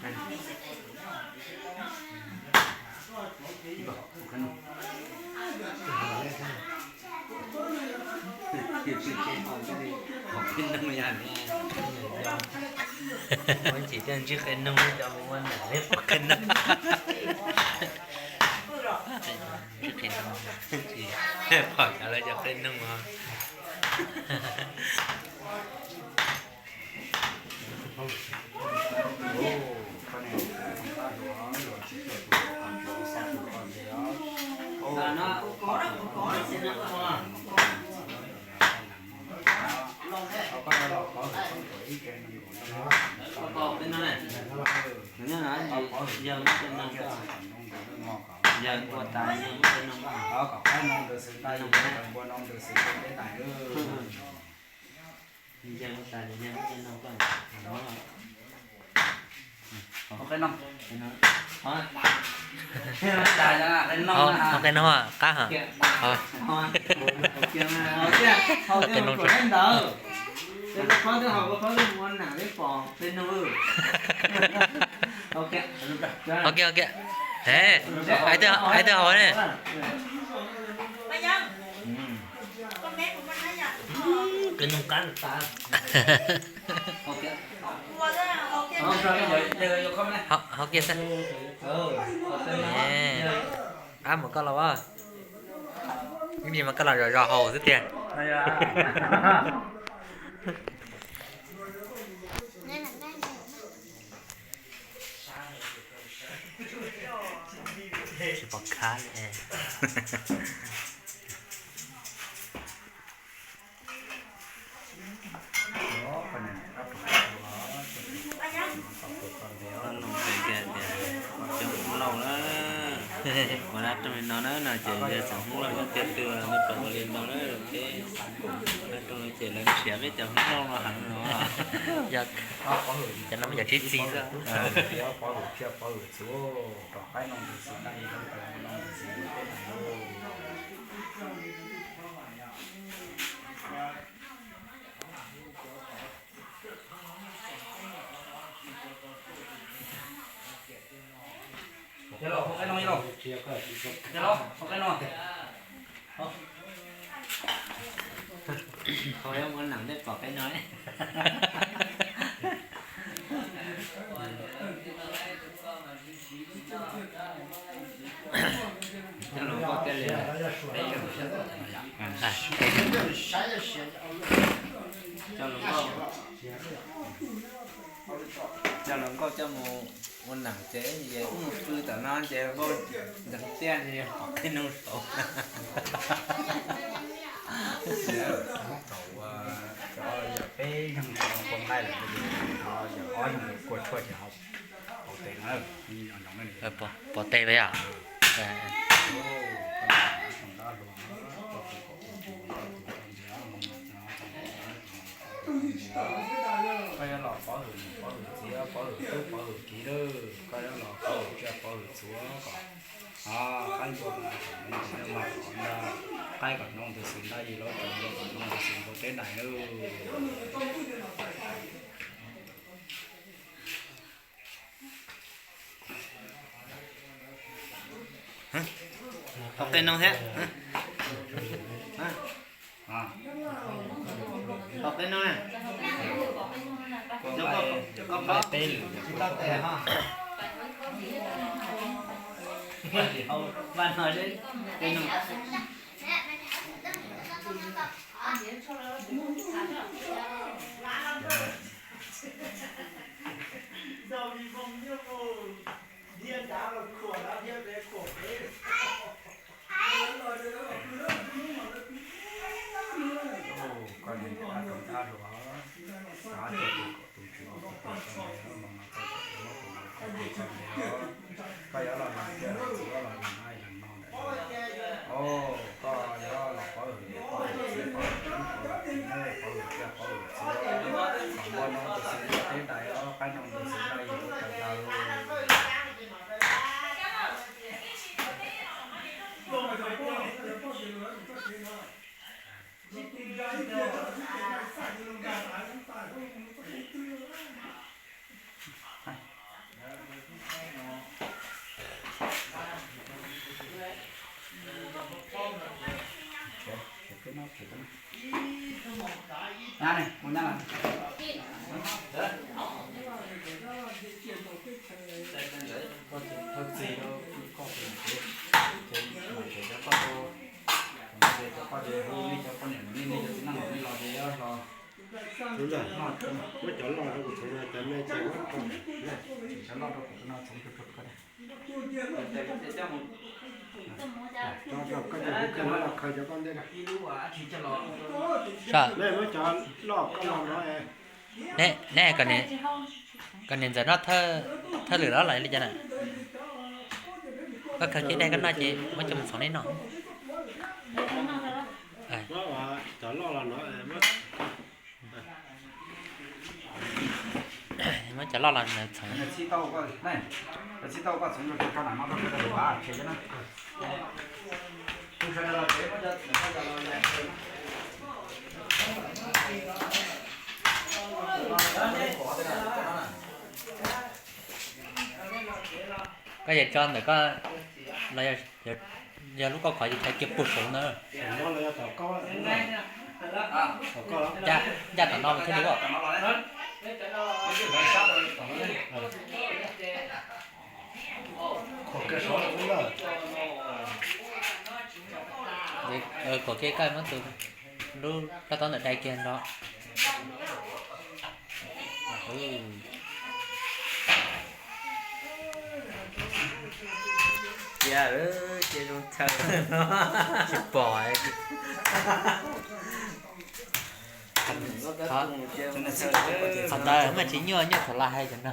Tsis thiaj ntsib qe noog cov ua nam peb pom qe noog. Ntsib qe noog, pom cov lawv cov qe noog os. Qe noog qab ha. Qe noog. Hauv kiag, hauv kiag. Hais twg haus ne? Qe noog qab tas. Hauv kiag xwb. Qab mas koj los, ib me mas koj los zov zov haus xwb tiag. Tsis pom khab li. Cov Hmoob Lauj na, ua dab roog li no na no ces yog tsoom Hmoob Lauj nyob tiaj twg nej pom ua li no na, dab roog ces lawv nrhiav peb cov Hmoob Lauj no heev no. Cov no yog tshib txi xwb. Coj hluas nkauj coj mus ua nam ces mus pw tom no ces nkauj ntxeev tiaj, pom qe noog saud. Thaum cov yog peb xyoos cov ua nqaij lawm no ces yog ob xyoos kuaj tshuaj ces haus pov tes na. Pov tes los yog? Koj yuav los pov hwm niam pov hwm txiv, pov hwm tub pov hwm kiv lawm, koj yuav los pov hwm tsiaj pov hwm txhuv kom qaib npua mas kom ntag, qaib kom noj ntws xwb ntag, yim lub tsev npua kom noj ntws xwb npua teb ntais lawm. Pov qe noog thiab. Pov qe noog na. Koj paub tsis tau tes ho. Vaj no seb qe noog. Koj niag dab roog dab hluas, xav tuaj tus kaum tus tswv tus tau tau mus no tau tau mus no tau tau mus no, koj yuav los lam tsiaj los txhuv los lam no lam no ntawm no. Koj yuav los pov hwm niam pov hwm txiv pov hwm tub pov hwm kiv, pov hwm tsiaj pov hwm txhuv, kom npua noj ntws xwb npua teb ntais, qaib noj ntws xwb ntag, yim lub tsev ntais lawm. Nyab ne, mus nyab lawm. Koj txi rau koj, cov koj, cov koj ces hu nej cov poj niam nej, nej cov txiv neej los nej los ces los. Muab cov loj rau kuv txhoov, cov me ces muab rau, cov loj rau kuv no txhoov rau koj. Koj cov hu koj muab los khaws cov koj ntej na. Muab cov loj koj los no. Neb, kom niam ntxawm noj thawj lwm los los li cas na? Koj khaws kiag dai koj noj ces muab coj mus txhoov neb noj. Cov loj los no. Muab cov loj los txhoov. Koj yuav tso ntawm koj los yog lub kauj khov ces tshav kiag puag saud ntawd. Ncaj tom no thiaj li. Kom kiag koj muab tus lub rab taub ntawm dai kiag nrho. Cia, cia zoo chaw. Tsis pom. Qhov ntawd mas tsis nyuaj, nyuaj thaum lawv hais cov no.